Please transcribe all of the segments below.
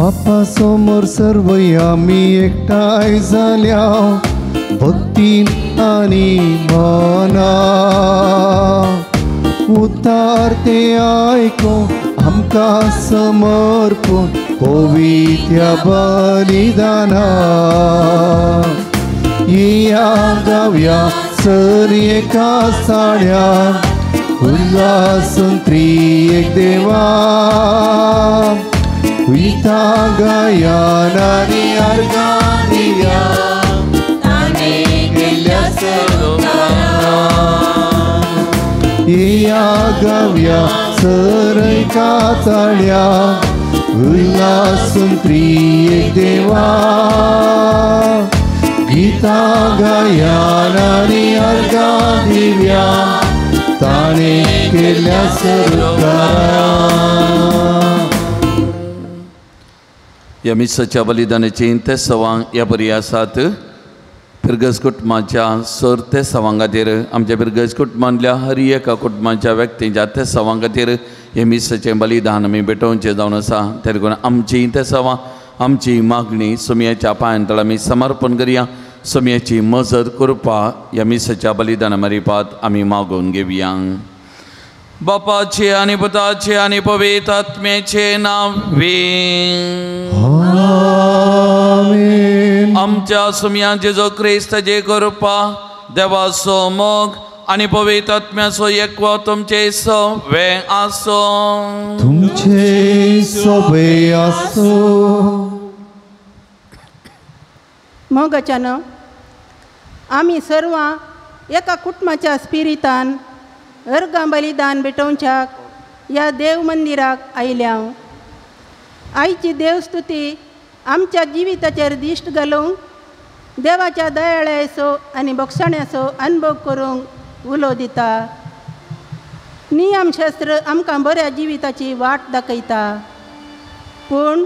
बापा समोर सर्वय आमी एकठांय जाल्या भक्तीन आनी मना उतार ते आयको आमकां समर्पून पवित्र बलिदाना या गाव्या सर एका साड्या उल्हासून त्रिएक देवा विता गायन आनी अर्गां दिव्या ताणें केल्ल्या सरोकारा या गाव्या सर एका ताळ्या उल्हासून त्रिएक देवा गीता गायन आनी अर्गां दिव्या ताणें केल्ल्या सरोकारा. ह्या मिसाच्या बलिदानाची तेसवांग ह्या बरी आसात. पिरगज कुटुंबाच्या सर तेसवां खातीर आमच्या पिरगज कुटुंबांतल्या हर एका कुटुंबाच्या व्यक्तींच्या तेसवां खातीर हें मिसाचें बलिदान आमी भेटोवचें जावन आसा. ते देखून आमची तेसवां आमची मागणी सोमयाच्या पांयांतळ आमी समर्पण करया. सोमयाची मजत करपा ह्या मिसाच्या बलिदाना मारिपात आमी मागोवन घेवया. बापाचे आनी पुताचे आनी पवित्र आत्म्याचे नांवे आमेन. आमच्या सुमया जेजू क्रिस्ताचे कृपा देवाचो मोग आनी पवित्र आत्म्याचो एकवो तुमचे सवे आसूं. तुमचे सवे आसूं. मोगाच्यान आमी सर्वां एका कुटुंबाच्या स्पिरितान अर्गां बलिदान भेटोवच्याक ह्या देव मंदिराक आयल्या. आयची देवस्तुती आमच्या जिविताचेर दिश्ट घालूंक देवाच्या दयाळाचो आनी बक्षाण्याचो अनुभव करूंक उलो दिता. नियमशास्त्र आमकां बऱ्या जिविताची वाट दाखयता, पूण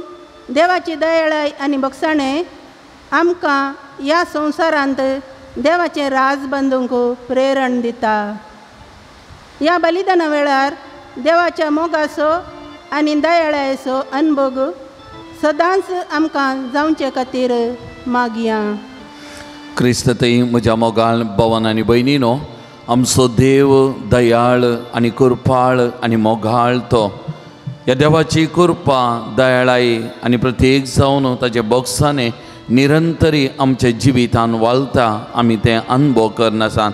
देवाची दयाळाय आनी बक्षाणें आमकां ह्या संवसारांत देवाचें राज बांदूंक प्रेरण दिता. ह्या बलिदाना वेळार देवाच्या मोगाचो आनी दयाळाचो अनुभव सदांच आमकां जावचे खातीर मागया. क्रिस्ततय म्हज्या मोगाळ भवन आनी भयणीनो, आमचो देव दयाळ आनी कृपाळ आनी मोगाळ तो. ह्या देवाची कृपा दयाळाय आनी प्रत्येक जावन ताचे बोक्साने निरंतरी आमच्या जिवितान वालता. आमी तें अनुभव करनासात.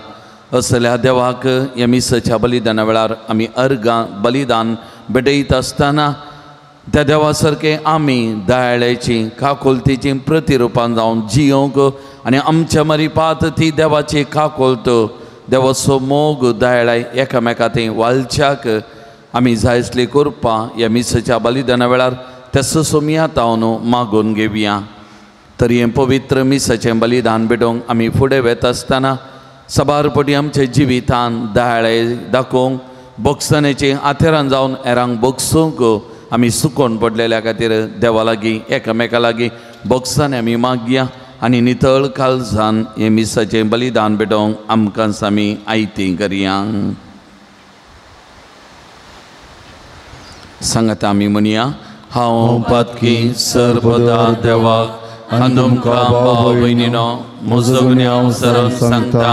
असल्या देवाक ह्या मिसाच्या बलिदाना वेळार आमी अर्गां बलिदान भेटयत आसतना त्या देवा सारकें आमी दयाळाची काकुळतीची प्रतिरुपान जावन जियोंक आनी आमच्या मरिपात ती देवाची काकुळत देवाचो मोग दयाळाय एकामेका थंय वालच्याक आमी जाय आसली कृपा ह्या मिसाच्या बलिदाना वेळार त्या सोमया तावन मागून घेवया. तरी हें पवित्र मिसाचें बलिदान भेटोवंक आमी फुडें वेता आसतना साबार पटी आमच्या जिवितान दयाळे दाखोवंक बोगसण्याचे आथेरान जावन हेरांक बोगसूंक आमी सुकोवन पडलेल्या खातीर देवा लागीं एकामेका लागीं बोगसाने आमी मागया आनी नितळ काळजान हें मिसाचें बलिदान भेटोवंक आमकां आमी आयती करया. सांगात आमी म्हणया, हांव पातकी सर्वदा देवाक आनी तुमकां भाव भयणीनो म्हजो गुन्यांव सरून सांगता.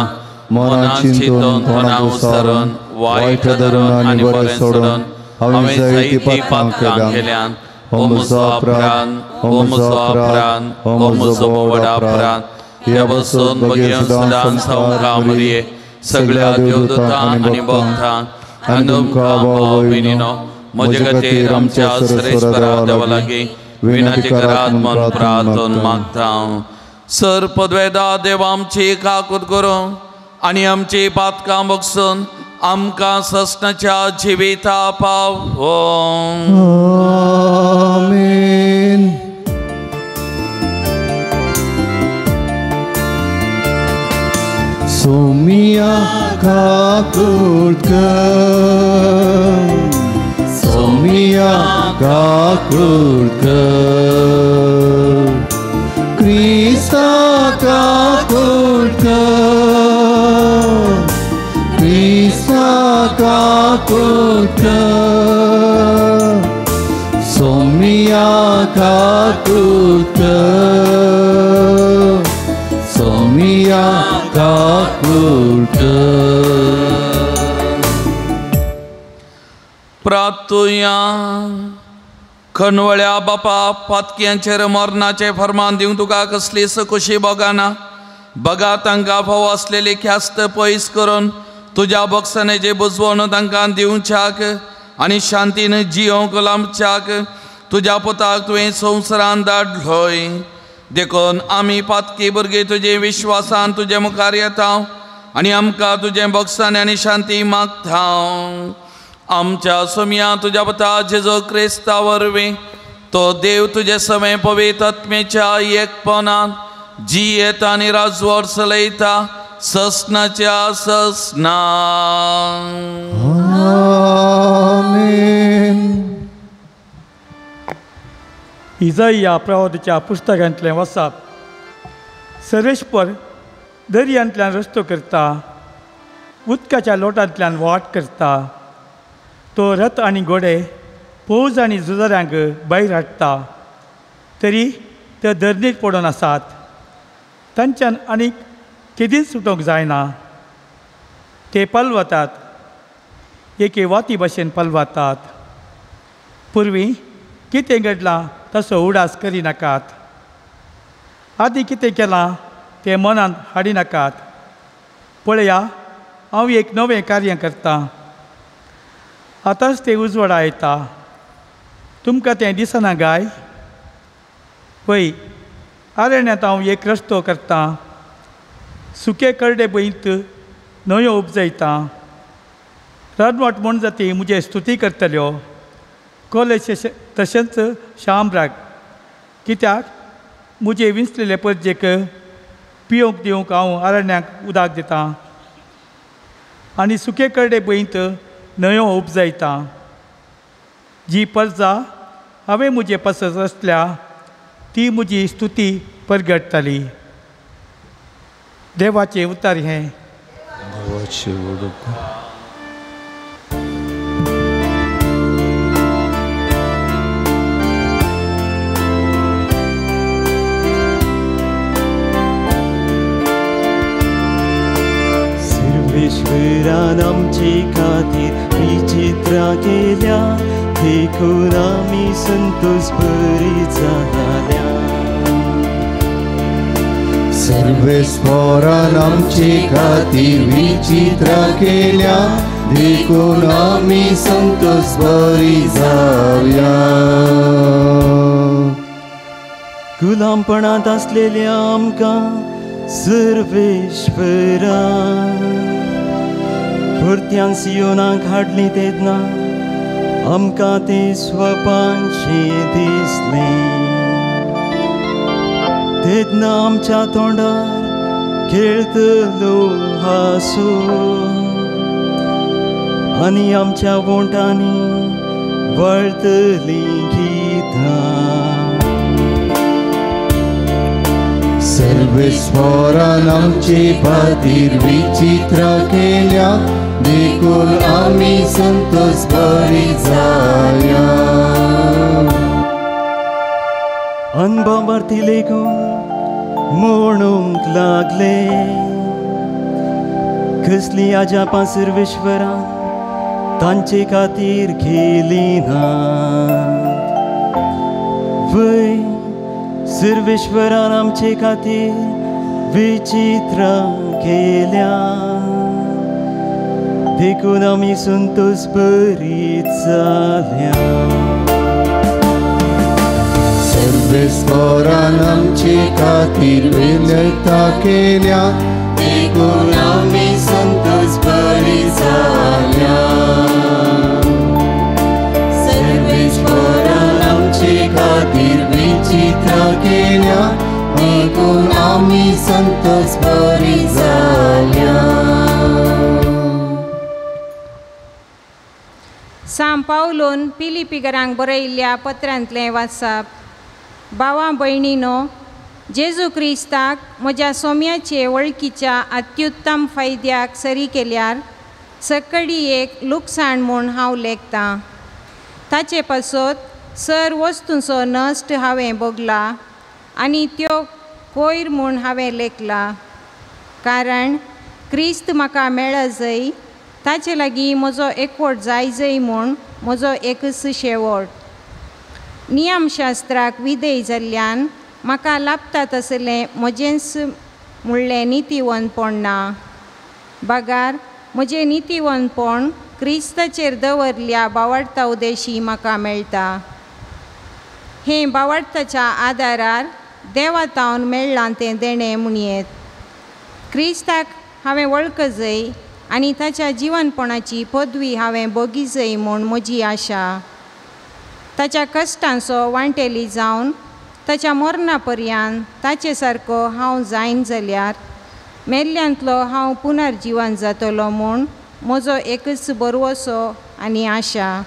मनान चिंतून तोंडान उच्चारून वायट धरून आनी बरें सोडून हांवें जायतीं पातकां केल्यान. हो म्हजो अपराध, हो म्हजो अपराध, हो म्हजो व्हड अपराध. ह्या बसून बगेवन सदां सामकां मरये सगळ्या देवदूतांक आनी भक्तांक आनी तुमकां भाव भयणीनो म्हजे खातीर आमच्या सर्वेस्परा देवा लागीं विनंती करात म्हूण प्रार्थन मागता. सर पदवेदा देव आमची काकूत करूं आनी आमची पातकां बगसून आमकां ससनाच्या जिविता पावों. आमेन. सोमिया काकूट कर, सोमिया काकूट कर, क्रिस्ता काकूट कर, क्रिस्ता काकूट कर, सोमिया काकूट कर, सोमिया काकूट कर। प्रातुया खनवळ्या बापा पातक्यांचेर मरणाचें फर्मान दिवंक तुका कसलीच खोशी भोगना। बगा तांकां फावो आसलेली ख्यास्त पयस करून तुज्या भोगसणेचें बुजवण तांकां दिवच्याक आनी शांतीन जियोंक लांबच्याक तुज्या पुताक तुवें संवसारान धाडलोय। देखून आमी पातकी भुरगीं तुजे विश्वासान तुजे मुखार येता आनी आमकां तुजें भोगसण आनी शांती मागता। आमच्या सोमया तुज्या पुता जेजू क्रिस्ता वरवीं तो देव तुजे समें पवित्र आत्म्याच्या एकपणान जियेता आनी राजवट चलयता ससनाच्या ससना। आमेन। इजाइया प्रवादाच्या पुस्तकांतलें वसाप। सर्वेस्पर दर्यांतल्यान रस्तो करता, उदकाच्या लोटांतल्यान वाट करता। तो रथ आनी घोडे, फौज आनी झुजाऱ्यांक भायर हाडटा, तरी ते धरणीर पडून आसात। तांच्यान आनीक केदींच सुटोवंक जायना। ते पालवतात, एके वाती भशेन पालवतात। पुर्वी कितें घडलां तसो उडास करिनाकात, आदीं कितें केलां तें मनांत हाडिनाकात। पळया, हांव एक नवें कार्य करतां, आतांच तें उजवाडा येता, तुमकां तें दिसना गाय? पळय, आरण्यांत हांव एक रस्तो करतां, सुके करडे भंयत न्हंयो उपजयतां। रानवट म्हूण जाती म्हजे स्तुती करतल्यो, कोले तशेंच शामराग, कित्याक म्हजे विंचलेले परजेक पियोंक दिवंक हांव आरण्याक उदक दितां आनी सुके करडे भंयत न्हंयो उपजयतां। जी परजा हांवें म्हजे पासत रचल्या ती म्हजी स्तुती परगटताली। देवाचें उतर हें। सर्वेश्वरान आमचे खातीर विचित्रां केल्या, देखून आमी संतोष बरी जाल्या। सर्वेस्परान आमचे खातीर विचित्रां केल्या, देखून आमी संतोष बरी जावया। गुलामपणांत आसलेल्या आमकां सर्वेश्वरान परत्यान सियोनाक हाडली तेन्ना आमकां तें स्वपानशें दिसलें। तेन्ना आमच्या तोंडार खेळतलो हांसो आनी आमच्या वोंठांनी वळतलीं गितां। सर्वेस्परान आमचे खातीर विचित्रां केल्या, देखून आमी संतोष बरी जाया। अनभावार्थी लेगून म्हणूंक लागले, कसली अजापां सर्वेश्वरान तांचे खातीर केली ना। वय सर्वेश्वरान आमचे खातीर विचित्रां केल्या, देखून आमी संतोष बरी जाल्या। सर्वेस्परान आमचे खातीर विनयता केल्या, देखून आमी संतोष बरी जाल्या। सर्वेस्परान आमचे खातीर विचित्रां केल्या, देखून आमी संतोष बरी जाल्या। सांव पावलोन पिलिपिगरांक बरयिल्ल्या पत्रांतलें वाचप। भावा भयणीनो, जेजू क्रिस्ताक म्हज्या सोम्याचे वळखीच्या अत्युत्तम फायद्याक सरी केल्यार सकडी एक लुकसाण म्हूण हांव लेखतां। ताचे पासत सर वस्तूंचो नश्ट हांवें भोगला आनी त्यो कोयर म्हूण हांवें लेखला, कारण क्रिस्त म्हाका मेळजय ताचे लागीं म्हजो एकवट जायजय म्हूण म्हजो एकच शेवट. नियमशास्त्राक विधेय जाल्ल्यान म्हाका लाभता तसलें म्हजेंच म्हणलें नितीवंतपण ना, बगार म्हजें नितीवंतपण क्रिस्ताचेर दवरल्या बावडता उदेशी म्हाका मेळटा. हें बावडताच्या आदारार देवा तावन मेळ्ळां तें देणें म्हणयेत. क्रिस्ताक हांवें वळखजय आनी ताच्या जिवनपणाची पदवी हांवें भोगीजय म्हूण म्हजी आशा. ताच्या कश्टांचो वांटेली जावन ताच्या मरणा पर्यंत ताचे सारको हांव जायन जाल्यार मेल्ल्यांतलो हांव पुनर्जिवन जातलो म्हूण म्हजो एकच भरवसो आनी आशा.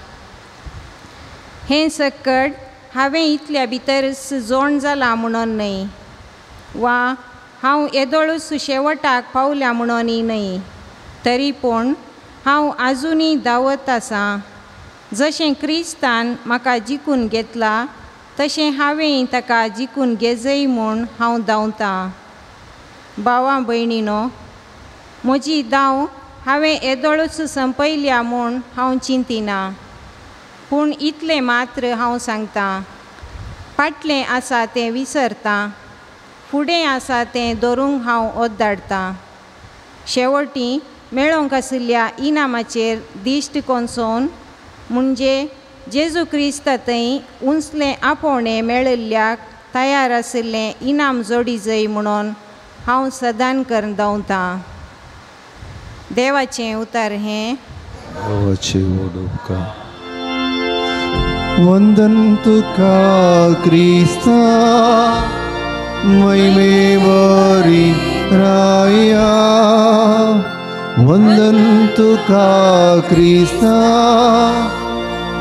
हें सकट हांवें इतल्या भितरच जोण जालां म्हणून न्हय, वा हांव येदोळूच शेवटाक पावल्या म्हणूनय न्हय, तरी पूण हांव आजुनूय धांवत आसां. जशें क्रिस्तान म्हाका जिखून घेतला तशें हांवें ताका जिखून घेजय म्हूण हांव धांवतां. भावा भयणीनो, म्हजी धांव हांवें येदोळूच संपयल्या म्हूण हांव चिंतिना, पूण इतलें मात्र हांव सांगतां, फाटलें आसा तें विसरतां, फुडें आसा तें धरूंक हांव ओद्दाडतां. शेवटी मेळोंक आशिल्ल्या इनामाचेर दिश्ट कोनसोवन म्हणजे जेजू क्रिस्ता थंय उंचलें आपोवणें मेळिल्ल्याक तयार आशिल्लें इनाम जोडीजय म्हणून हांव सदान करून धांवतां. देवाचें उतर हें. वंदन तुका क्रिस्ता महिमे बरी राया, वंदन तुका क्रिस्ता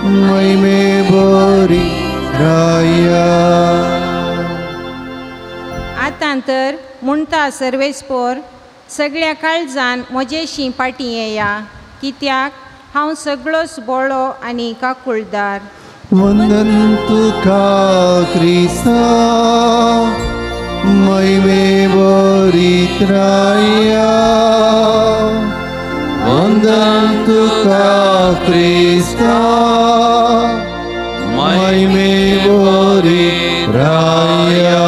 महिमे बरी राया. आतां तर म्हणटा सर्वेस्पोर, सगळ्या काळजान म्हजेशी फाटीं येया, कित्याक हांव सगळोच बोळो आनी काकुळदार. वंदन तुका क्रिस्ता महिमे बरी राया, वंदन तुका क्रिस्ता महिमे बरी राया.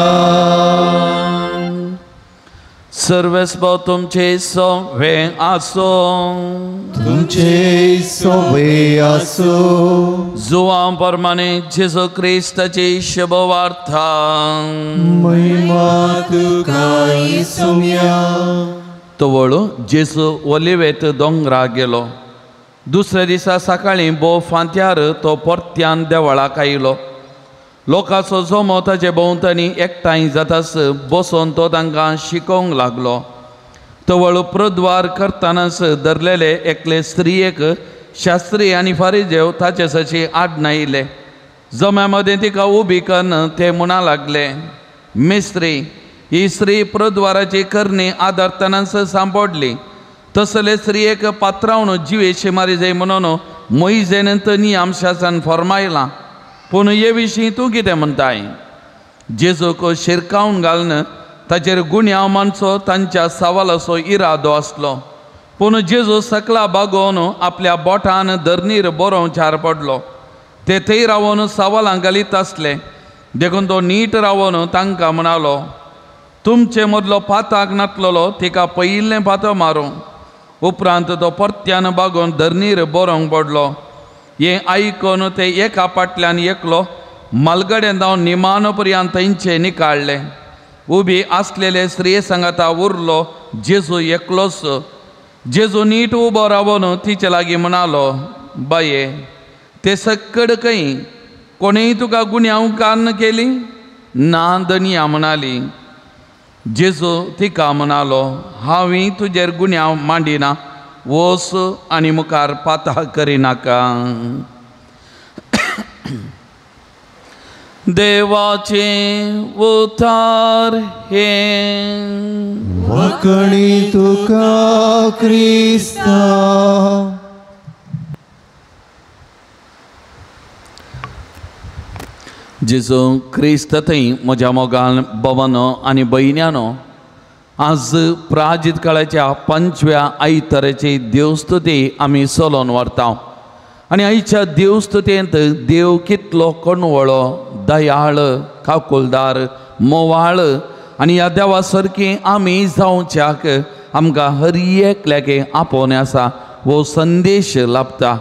सर्वेस्पोर तुमचे सोवे आसो, तुमचे सोवे आसो. जुवां प्रमाणे जेजू क्रिस्ताची शुभवार्ता. महिमा तुका सोम्या. तवळ जेजू ओलिवेत दोंगरा गेलो. दुसऱ्या दिसा सकाळीं भोव फांत्यार तो परत्यान देवळाक आयलो. लोकांचो जमो ताचे भोंवतणी एकठांय जातास बसोन तो तांकां शिकोवंक लागलो. तवळ प्रद्वार करतनाच धरलेले एकले स्त्रियेक शास्त्री आनी फारिजेव ताचे सशी आडनायले. जम्या मदें तिका उबी करून ते म्हणा लागले, मिस्त्री, ही स्त्री प्रद्वाराची करणी आदारतनाच सांपडली. तसले स्त्रियेक पात्रावन जिवेशी मारी जाय म्हणून मोईजेन नियम शासन फॉर्मायलां, पूण हे विशीं तूं कितें म्हणटाय? जेजूक शिरकावन घालून ताचेर गुन्यांव मानचो तांच्या सवालाचो इरादो आसलो. पूण जेजू सकला बागोवन आपल्या बोटान धरणीर बरोवंचार पडलो. ते थंय रावन सवालां घालीत आसले. देखून तो नीट रावन तांकां म्हणालो, तुमचे मदलो पाताक नातलेलो तिका पयिल्लें पातो मारूं. उपरांत तो परत्यान बागोवन धरणीर बरोवंक पडलो. हें आयकून ते एका फाटल्यान एकलो मालगड्यान जावन निमानो पर्यंत थंयचे निकाळ्ळे. उबी आसलेले स्त्रिये सांगाता उरलो जेजू एकलोच. जेजू नीट उबो रावन तिचे लागीं म्हणालो, बाये, ते सक्कड खंय कोणेय तुका गुन्यांव कान्न केली ना? दनिया म्हणाली. जेजू तिका म्हणालो, हांवें तुजेर गुन्यांव मांडिना, वोस आनी मुखार पाता करिनाका. देवाचें उतार हें. वखणी तुका क्रिस्ता. जेजू क्रिस्त थंय म्हज्या मोगान भवनो आनी भयण्यानो, आज प्राजीत काळाच्या 5व्या आयताराची देवस्तुती आमी चलोवन व्हरता आनी आयच्या देवस्तुतेंत देव कितलो कणवळो, दयाळ, काकुलदार, मोवाळ आनी ह्या देवा सारकी आमी जावच्याक आमकां हर एकल्याक आपोवणें आसा हो संदेश लाभता.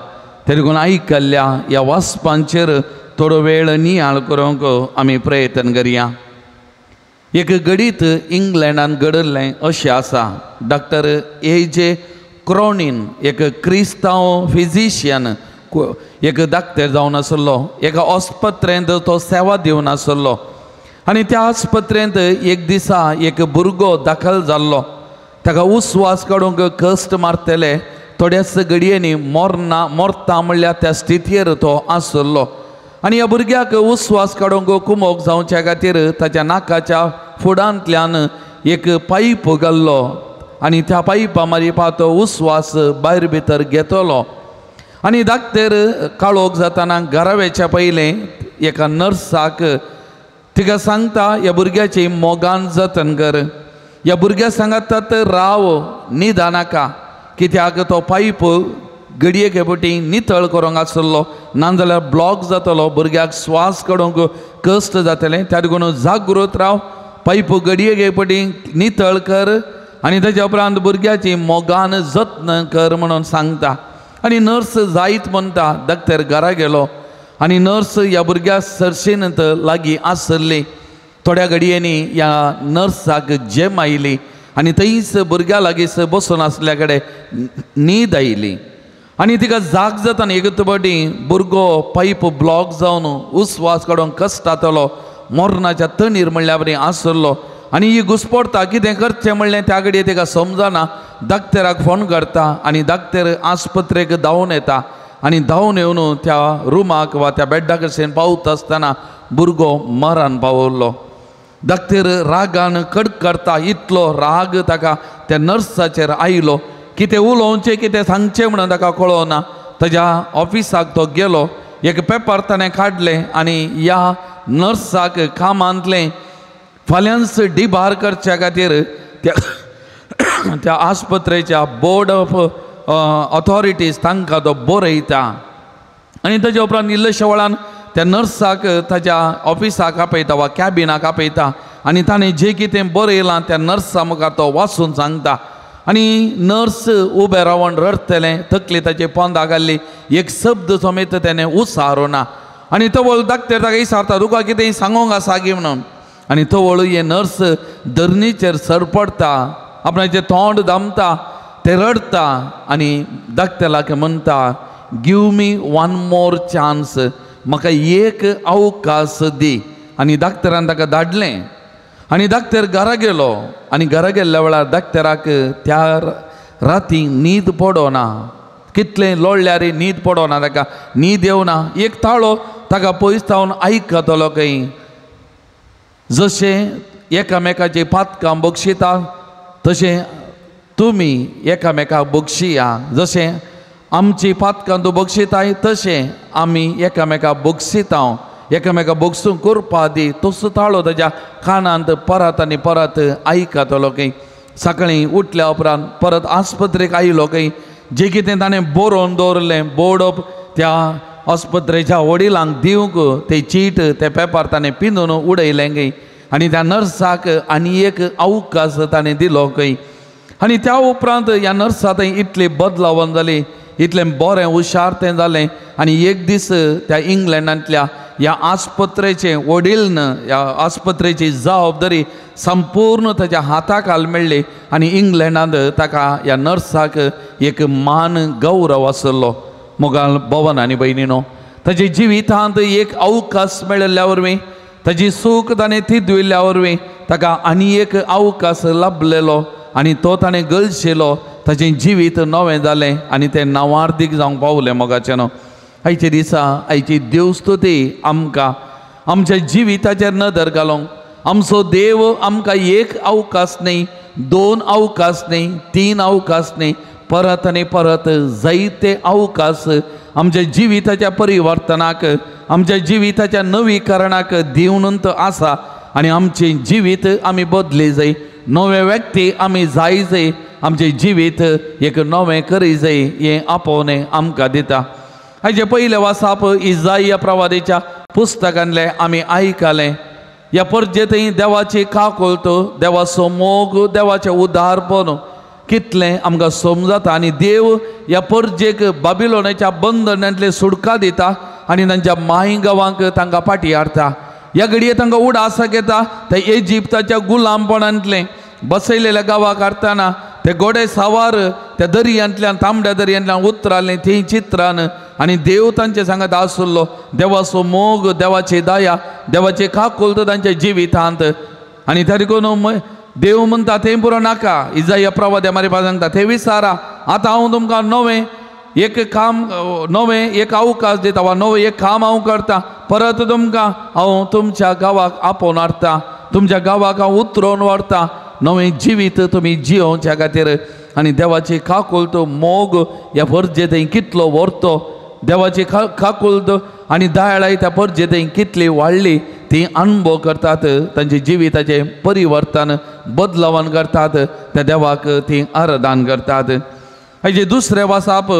देखून आयकल्ल्या ह्या वाचपांचेर थोडो वेळ नियाळ करूंक आमी प्रयत्न करया. एक घडीत इंग्लंडान घडिल्लें अशें आसा. डॉक्टर ए जे क्रोनीन एक क्रिस्तांव फिजिशियन, एक डाक्टर जावन आसलो. एका आस्पत्रेंत तो सेवा दिवन आसलो आनी त्या आस्पत्रेंत एक दिसा एक भुरगो दाखल जाल्लो. ताका उस्वास काडूंक कश्ट मारतले, थोड्याच घडयेंनी मोरना मोरता म्हणल्यार त्या स्थितीर तो आसलो. आनी ह्या भुरग्याक उस्वास काडूंक कुमोक जावच्या खातीर ताच्या नाकाच्या फुडांतल्यान एक पायप घाल्लो आनी त्या पायपा मारिपा तो उस्वास भायर भितर घेतलो. आनी डाक्टर काळोख जाताना घरा वचच्या पयलें एका नर्साक तिका सांगता, ह्या भुरग्याची मोगान जतन कर, ह्या भुरग्या सांगात राव, न्हिदनाका, कित्याक तो पायप घडये खेपटी नितळ करूंक आसलो, नाजाल्यार ब्लॉक जातलो, भुरग्याक श्वास काडूंक कश्ट जातले. त्या देखून जागृत राव, पायप घडये खेपटी नितळ कर आनी ताच्या उपरांत भुरग्याची मोगान जतन कर म्हणून सांगता. आनी नर्स जायत म्हणटा. डाक्टर घरा गेलो आनी नर्स ह्या भुरग्या सरशीन लागीं आसली. थोड्या घडयेंनी ह्या नर्साक जेम आयली आनी थंयच भुरग्या लागीं बसून आसल्या कडेन न्हीद आयली आनी तिका जाग जाताना एक फावटी भुरगो पायप ब्लॉक जावन उस्वास काडूंक कश्ट जातालो, मरणाच्या तणीर म्हणल्यार बरी आसलो. आनी ही घुसपडटा, कितें करचें म्हणलें त्या घडये तिका समजना. डाक्टराक फोन करता आनी डाक्टर आस्पत्रेक धांवून येता आनी धांवून येवन त्या रुमाक वा त्या बेडा कडेन पावता आसतना भुरगो मरण पावल्लो. डाक्टर रागान कडकडता, इतलो राग ताका त्या नर्साचेर आयलो, कितें उलोवचें कितें सांगचें म्हणून ताका कळना. ताज्या ऑफिसाक तो गेलो, एक पेपर ताणें काडलें आनी ह्या नर्साक कामांतलें फाल्यांच डिबार करच्या खातीर त्या त्या आस्पत्रेच्या बोर्ड ऑफ ऑथॉरिटीज तांकां तो बरयता. आनी ताज्या उपरांत इल्लेशा वेळान त्या नर्साक ताज्या ऑफिसाक आपयता वा कॅबिनाक आपयता आनी ताणें जें कितें बरयलां त्या नर्सा मुखार तो वाचून सांगता. आनी नर्स उबें रावन रडटलें, तकली ताचे पोंदा घाल्ली, एक शब्द समेत तेणें उसारो ना. आनी तवळ डाक्टर ताका विचारता, तुका कितें सांगूंक आसा गी म्हणून. आनी तवळ हे नर्स धरणीचेर सरपडटा, आपणाचें तोंड दामता, ते रडटा आनी डाक्टराक म्हणटा, give me one more chance, म्हाका एक अवकाश दी. आनी डाक्टरान ताका धाडलें आनी डाक्टर घरा गेलो आनी घरा गेल्ल्या वेळार डाक्टराक त्या राती न्हीद पडना, कितलें लोळल्यार न्हीद पडना, ताका न्हीद येवना. एक ताळो ताका पयस जावन आयकतलो खंय, जशें एकामेकाची पातकां बक्षिता तशें तुमी एकामेकाक बक्षिया, जशें आमची पातकां तूं बक्षिताय तशें आमी एकामेकाक बक्षिता, एकामेका बक्षूंक करपा दी. तसो ताळो ताज्या कानांत परत आनी परत आयकतलो खंय. सकाळीं उठल्या उपरांत परत आस्पत्रेक आयलो खंय, जें कितें ताणें बरोवन दवरलें बोर्ड ऑफ त्या आस्पत्रेच्या वडिलांक दिवंक ते चीट ते पेपर ताणें पिंदून उडयलें खंय. आनी त्या नर्साक आनी एक अवकाश ताणें दिलो खंय. आनी त्या उपरांत ह्या नर्सा थंय इतली बदलावण जाली, इतलें बरें हुशार तें जालें. आनी एक दीस त्या इंग्लंडांतल्या ह्या आस्पत्रेचें वडील ह्या आस्पत्रेची जबाबदारी संपूर्ण ताच्या हाता खाल मेळ्ळी आनी इंग्लंडांत ताका ह्या नर्साक एक मान गौरव आसलो. मोगाल भवन आनी भयणीनो, ताच्या जिवितांत एक अवकाश मेळिल्ल्या वरवीं, ताजी सूख ताणें थिदविल्ल्या वरवीं ताका आनी एक अवकाश लाभलेलो आनी तो ताणें गळशिलो. ताचें जिवीत नवें जालें आनी तें नांवार्दीक जावंक पावलें. मोगाचें न्हू, आयच्या दिसा आयची देवस्तुती आमकां आमच्या जिविताचेर नदर घालूंक, आमचो देव आमकां एक अवकाश न्ही, दोन अवकाश न्ही, तीन अवकाश न्ही, परत आनी परत जायते अवकाश आमच्या जिविताच्या परिवर्तनाक, आमच्या जिविताच्या नवीकरणाक दिवनंत आसा आनी आमचें जिवीत आमी बदली जाय, नवे व्यक्ती आमी जाय जाय, आमचें जिवीत एक नवें करी जाय हें आपोवणें आमकां दिता. हाजे पयलें वासाप इजाया प्रवादीच्या पुस्तकांतलें आमी आयकलें. ह्या परजेंतय देवाची काकुळट, देवाचो मोग, देवाचें उदारपण कितलें आमकां समजता आनी देव ह्या परजेक बाबिलोनाच्या बंधनांतले सुटका दिता आनी तांच्या माय गांवांक तांकां फाटी हाडटा. ह्या घडये तांकां उडासाक येता ते इजिप्ताच्या गुलामपणांतलें बसयलेल्या गांवाक हाडटना ते गोडे सावार त्या दर्यांतल्यान, तांबड्या दर्यांतल्यान उतरालें थंय चित्रान आनी देव तांचे सांगत आसलो. देवाचो मोग, देवाची दया, देवाची काकुळट तांच्या जिवितांत. आनी त्या देखून देव म्हणटा थंय पुरो नाका. इजाया प्रवाद्या मारिपा सांगता थंय विसारा, आतां हांव तुमकां नवें एक काम, नवें एक अवकाश दिता वा नवें एक काम हांव करता. परत तुमकां हांव तुमच्या गांवाक आपोवन हाडटा, तुमच्या गांवाक हांव उतरोवन व्हरता, नवें जिवीत तुमी जियोवच्या खातीर. आनी देवाची काकुळट, मोग ह्या परजे थंय कितलो व्हरतो, देवाची काकुळट आनी दयाळाय त्या परजे थंय कितली वाडली ती अनुभव करतात, तांचे जिविताचें परिवर्तन बदलावन करतात, त्या देवाक ती आराधन करतात. हाजे दुसरें वासाप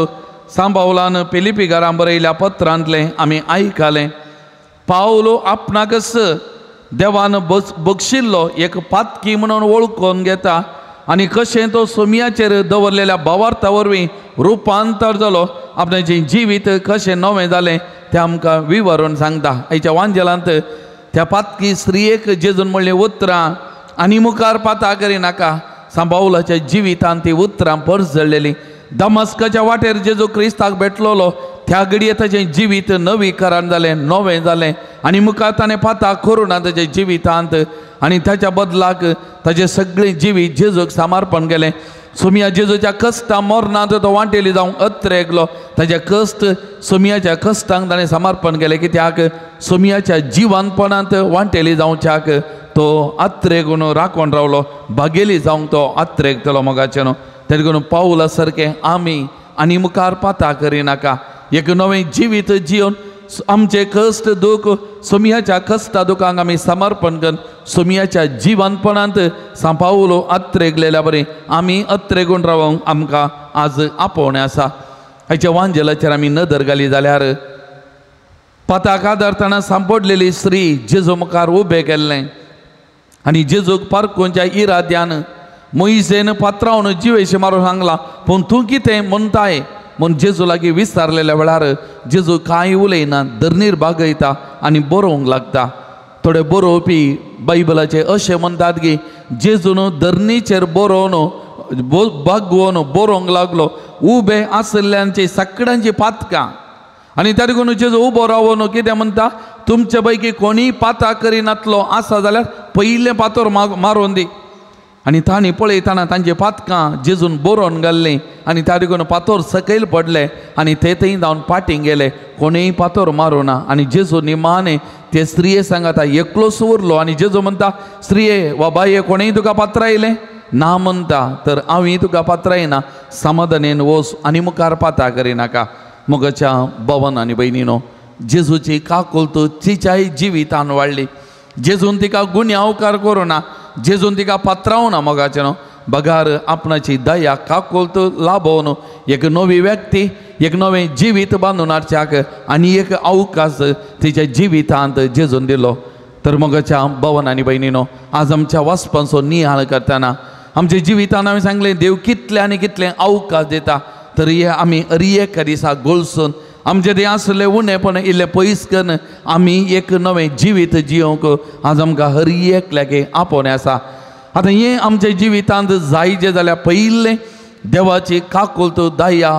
सांबावलान पिलिपी घरां बरयल्या पत्रांतलें आमी आयकलें. पावलो आपणाकच देवान बक्षिल्लो एक पातकी म्हणून वळखून घेता आनी कशें तो सोमयाचेर दवरलेल्या भावार्था वरवीं रुपांतर जालो, आपणाचें जिवीत कशें नवें जालें तें आमकां विवरून सांगता. हाच्या वांजेलांत त्या पातकी स्त्रियेक जेजून म्हणलीं उतरां आनी मुखार पाता करिनाका. सांबावलाच्या जिवितांत ती उतरां परजळ्ळेलीं. दमस्काच्या वाटेर जेजू क्रिस्ताक भेटलेलो त्या घडये ताचें जिवीत नवीकरण जालें, नवें जालें आनी मुखार ताणें पाता करुणा ताच्या जिवितांत आनी ताच्या बदलाक ताचें सगळें जिवीत जेजूक समर्पण केलें. सोमिया जेजूच्या कश्टा मरणांत तो वांटेली जावंक अत्रेगलो. ताच्या कश्ट, सोमियाच्या कश्टांक ताणें समर्पण केलें कित्याक सोमियाच्या जिवनपणांत वांटेली जावच्याक तो अत्रेगून राखून रावलो, बागेली जावंक तो अत्रेगतलो मोगाचें न्हू. तें करून पावला सारकें आमी आनी मुखार पाता करिनाका, एक नवें जिवीत जिवन आमचे कश्ट दूख सोमियाच्या कश्टा दुखांक आमी समर्पण करून सोमियाच्या जिवनपणांत सांपावलो अत्रेगलेल्या बरी आमी अत्रेगून रावंक आमकां आज आपोवणें आसा. हाच्या वांजेलाचेर आमी नदर घाली जाल्यार पाताक आदारतना सांपडलेली स्त्री जेजू मुखार उबें केल्लें आनी जेजूक पारकोंच्या इराद्यान मोयसेन पात्रावन जिवेशी मारून सांगलां, पूण तूं कितें म्हणटाय म्हूण जेजू लागीं विचारलेल्या वेळार जेजू कांय उलयना, धरणीर बागयता आनी बरोवंक लागता. थोडे बरोवपी बायबलाचे अशें म्हणटात की जेजून धरणीचेर बरोवन बागोवन बरोवंक लागलो उबे आशिल्ल्यांची सगळ्यांची पातकां. आनी त्या देखून जेजू उबो रावन कितें म्हणटा, तुमचे पैकी कोणीय पातां करिनातलो आसा जाल्यार पयलें पातोर मारून दी. आनी तांणी पळयतना तांची पातकां जेजून बरोवन घाल्लीं आनी त्या देखून पातोर सकयल पडले आनी ते थंय जावन फाटीं गेले, कोणूय पातोर मारूना. आनी जेजू निमाणे ते स्त्रिये सांगता एकलोच उरलो आनी जेजू म्हणटा, स्त्रिये वा बाये कोणूय तुका पात्रायलें ना म्हणटा, तर हांवूय तुका पात्रायना, समाधानेन वच आनी मुखार पाता करिनाका. मोगाच्या भवन आनी भयणीनो, जेजूची काकुळट तिच्याय जिवितान वाडली. जेजून तिका गुन्यांवकार करुना, जेजून तिका पात्रावना मोगाचें न्हू, बगार आपणाची दया काकुळट लाभोवन एक नवी व्यक्ती, एक नवें जिवीत बांदून हाडच्याक आनी एक अवकाश तिच्या जिवितांत जेजून दिलो. तर मोगाच्या भवन आनी भयणीनो, आज आमच्या वाचपांचो नियाळ करतना आमच्या जिवितान आमी सांगलें देव कितले आनी कितले अवकाश दिता, तरी आमी अरी एका दिसा गोलसून आमचे तें आसलें उणेपण इल्लें पयस करून आमी एक नवें जिवीत जियोवंक आज आमकां हर एकल्याक आपोवणें आसा. आतां हें आमच्या जिवितांत जायचें जाल्यार पयलें देवाची काकुळट दया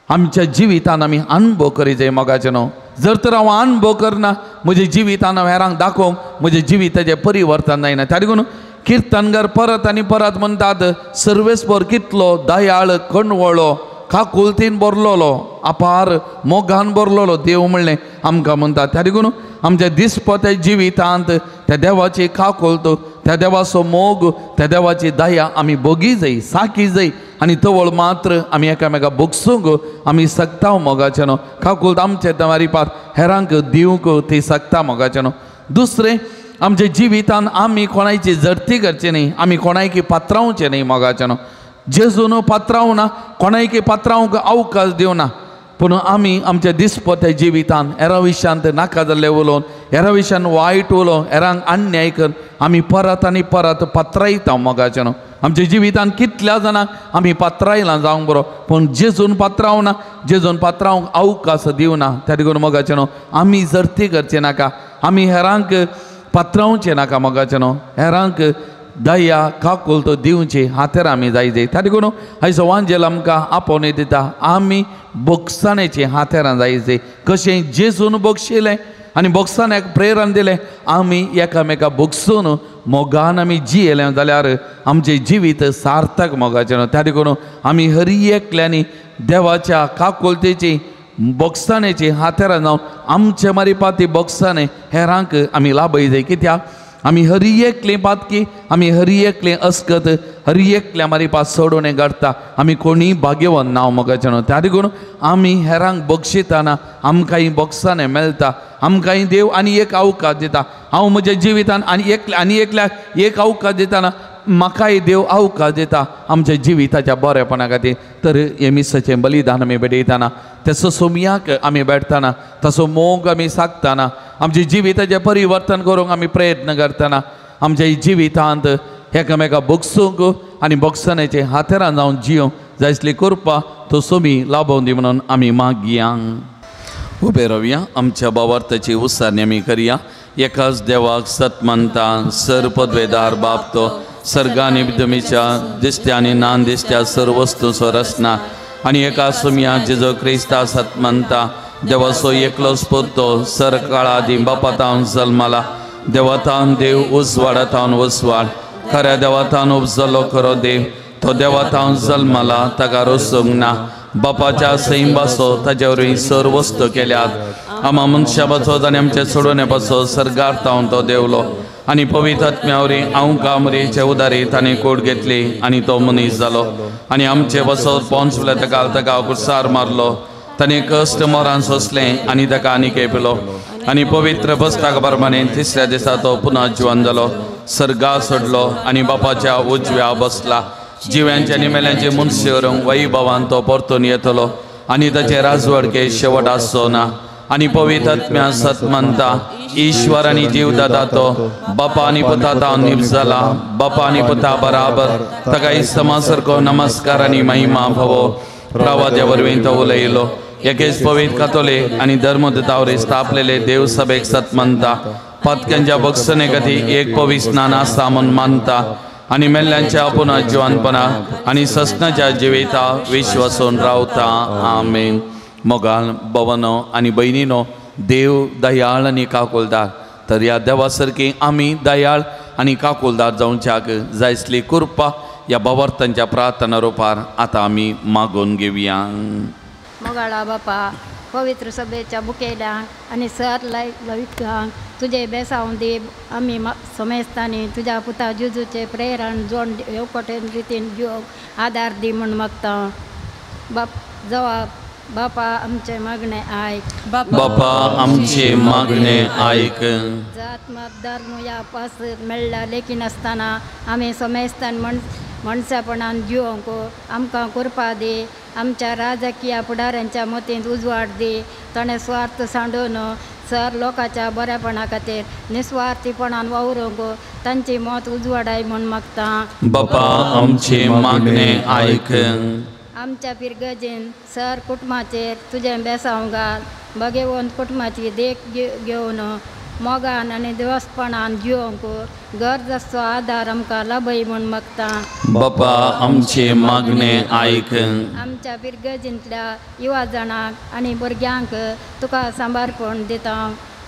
आमच्या जिवितान आमी अनुभव करी जाय मोगाचें न्हू. जर तर हांव अनुभव करना म्हज्या जिवितान हांव हेरांक दाखोवंक म्हज्या जिविताचें परिवर्तन जायना. त्या देखून किर्तनगर परत आनी परत म्हणटात, सर्वेस्पर कितलो दयाळ, कणवळो, काकुळतीन भरलेलो, अपार मोगान भरलेलो देव म्हणलें आमकां म्हणटात. त्या देखून आमच्या दिसपत्या जिवितांत त्या देवाची काकुळट, त्या देवाचो मोग, त्या देवाची दया आमी भोगी जाय, साकी जाय आनी तवळ मात्र आमी एकामेका भोगसूंक आमी शकता मोगाचें न्हू. काकुळट आमचे मारिपात हेरांक दिवंक ती शकता मोगाचें न्हू. दुसरें आमच्या जिवितान आमी कोणायची जडती करची न्ही, आमी कोणायकी पात्रावचें न्ही मोगाचें न्हू. जेजून पात्रावना, कोणायकी पात्रावंक अवकाश दिवना, पूण आमी आमच्या दिसपत्या जिवितान हेरा विशयांत नाका जाल्लें उलोवन, हेरा विशयान वायट उलोवन, हेरांक अन्याय करून आमी परत आनी परत पात्रायता मोगाचें न्हू. आमच्या जिवितान कितल्या जाणांक आमी पात्रायलां जावंक बरो, पूण जेजून पात्रावना, जेजून पात्रावंक अवकाश दिवना. त्या देखून मोगाचें न्हू आमी जरती करचें नाका, आमी हेरांक पात्रावचें नाका मोगाचें न्हू. हेरांक दया काकुळट दिवची हातेर आमी जाय जाय. त्या देखून आयचो वांजेल आमकां आपोवणी दिता आमी बोगसाणेची हातेरां जाय जाय. कशें जेजून बक्षिलें आनी बोगसाण्याक प्रेरण दिलें, आमी एकामेका बोगसून मोगान आमी जियेलें जाल्यार आमचें जिवीत सार्थक मोगाचें न्हू. त्या देखून आमी हरी एकल्यांनी देवाच्या काकुळटेची बोगसाणेची हातेरां जावन आमचे मारिपाती बोगसाणे हेरांक आमी लाभय जाय. कित्याक आमी हरी एकलें पातकी, आमी हरी एकलें अस्कत, हरी एकल्या मारिपात सोडोवणें घडटा, आमी कोणीय भाग्यवंत नांव मोगाचें न्हू. त्या देखून आमी हेरांक बक्षिताना आमकांय बोगसाणें मेळटा, आमकांय देव आनी एक अवकाश दिता. हांव म्हज्या जिवितान आनी एकल्या आनी एकल्याक एक अवकाश दिताना म्हाकाय देव अवकाश दिता आमच्या जिविताच्या बरेपणा खातीर. तर हें मिसाचें बलिदान आमी भेटयतना, तेचो सोमयाक आमी भेटतना, तसो मोग आमी सागतना, आमच्या जिविताचें परिवर्तन करूंक आमी प्रयत्न करतना, आमच्या जिवितांत एकामेका बोगसूंक आनी बोगसाण्याचे हातेरां जावन जियोंक जाय आसली कृपा तो सोमी लाभोवन दी म्हणून आमी मागया. उबे रावया, आमच्या भावार्थाची उसारणी आमी करया. एकाच देवाक सत मानता, सर पदवेदार बाप तो सर्गानी विद्यमीच्या दिसत्या आनी नान दिसत्या सर वस्तूचो रचना, आनी एका सुमया जेजो क्रिस्ता सत मानता, देवाचो एकलोच पूत तो सर काळा आदीं बापातावन जल्माला, देवातावन देव उजवाडातावन उजवाड, खऱ्या देवातावन उपजलो खरो देव, तो देवातावन जल्माला, ताका रोसूंक ना, बापाच्या सैंबाचो ताजे वरवीं सर वस्तू केल्यात, आमा मनशा पासत आनी आमचे सोडोवणे पासत सर्गार तावन तो देवलो, आनी पवित्र आत्म्या वरवीं आमकां मरेचे उदारी ताणें कोट घेतली आनी तो मनीस जालो, आनी आमचे पासत पोंच ताका ताका कुर्सार मारलो, ताणें कश्ट मरान सोंसलें आनी ताका आनी केपलो, आनी पवित्र बसताक प्रमाणे तिसऱ्या दिसा तो पुनः जिवन जालो, सर्गा सोडलो आनी बापाच्या उजव्या बसला, जिव्यांचे आनी मेल्यांचे मनशे व्हरूंक वैभवान तो परतून येतलो आनी ताचे राजवडके शेवट आसचो ना. आनी पवित्र आत्म्या सत मानता, ईश्वर आनी जीव दादा तो बापा आनी पुता तावन निप जाला, बापा आनी पुता बराबर ताका इस्तमा सारको नमस्कार आनी महिमा भवो. प्रवाद्या वरवीं तो उलयलो. एकेच पवित्र कातोलीक आनी धर्मदूता स्थापलेले देवसभेक सत मानता, पातक्यांच्या बक्षणे खातीर एक पवित्र स्नान आसा म्हूण मानता, आनी मेल्ल्यांच्या पुनः जिवनपणा आनी ससनाच्या जिविता विश्वासून रावता. आमेन. मोगाल भवनो आनी भयणीनो, देव दयाळ आनी काकुलदार, तर ह्या देवा सारकी आमी दयाळ आनी काकुलदार जावच्याक जाय आसली कृपा ह्या भावार्थांच्या प्रार्थना रुपार आतां आमी मागून घेवया. मोगाळा बापा, पवित्र सभेच्या मुखेल्यांक आनी सर लविकांक तुजे बेसावून दी. आमी समेस्तांनी तुज्या पुता जेजूचे प्रेरण जोड येवकटेन रितीन जिवंक आदार दी म्हूण मागता. बाप जवाब बापा आमचे मागणे आयक, बापा आमचे मागणे आयक. जात मत धर्म ह्या पास मेळ्ळ्या लेखिनासतना आमी समेस्तान मनशापणान जिवंक आमकां कृपा दी. आमच्या राजकीय फुडाऱ्यांच्या मतींत उजवाड दी. ताणें स्वार्थ सांडून सर लोकांच्या बरेपणा खातीर निस्वार्थीपणान वावरूंक तांची मत उजवाडाय म्हूण मागता. बापा आमचे मागणे आयक. आमच्या फिरगजेन सर कुटुंबाचेर तुजें बेसांव घाल. भगेवन कुटुंबाची देख घेवन मोगान आनी देवस्पणान जिवंक गरज आसचो आदार आमकां लाभय म्हूण मागता. बापा आमचे मागणे आयक. आमच्या फिरगजींतल्या युवा जाणांक आनी भुरग्यांक तुका सांबारपण दिता.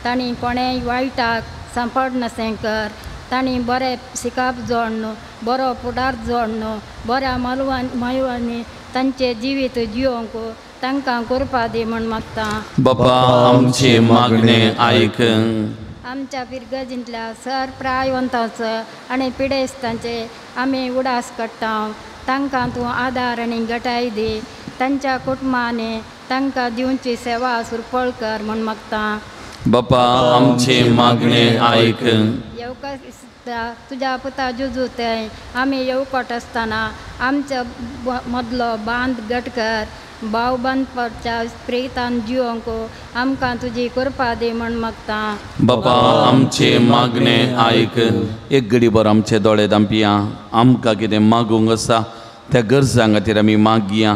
तांणी कोणेय वायटाक सांपडनाशें कर. तांणी बरें शिकप जोडन, बरो फुडार जोडन, बऱ्या मलवांनी तांचें जिवीत जिवंक तांकां कृपा दी म्हूण मागता. बापा आमचे मागणे आयक. आमच्या फिरगजींतल्या सर प्रायवंतांचो आनी पिडेस्तांचे आमी उडास काडटा. तांकां तूं आदार आनी गटाय दी तांच्या कुटुंबांनी तांकां दिवची सेवा सुरपळ कर म्हूण मागता. बापा आमचे मागणे आयक. तुज्या पुता जेजू थंय आमी येवकट आसतना आमच्या मदलो बांद घट कर भाव बांदपाच्या प्रेतान जिवंक आमकां तुजी कृपा दी म्हूण मागता. बापा आमचे मागणे आयक. एक घडीभर आमचे दोळे धांपया. आमकां कितें मागूंक आसा त्या गरजां खातीर आमी मागया.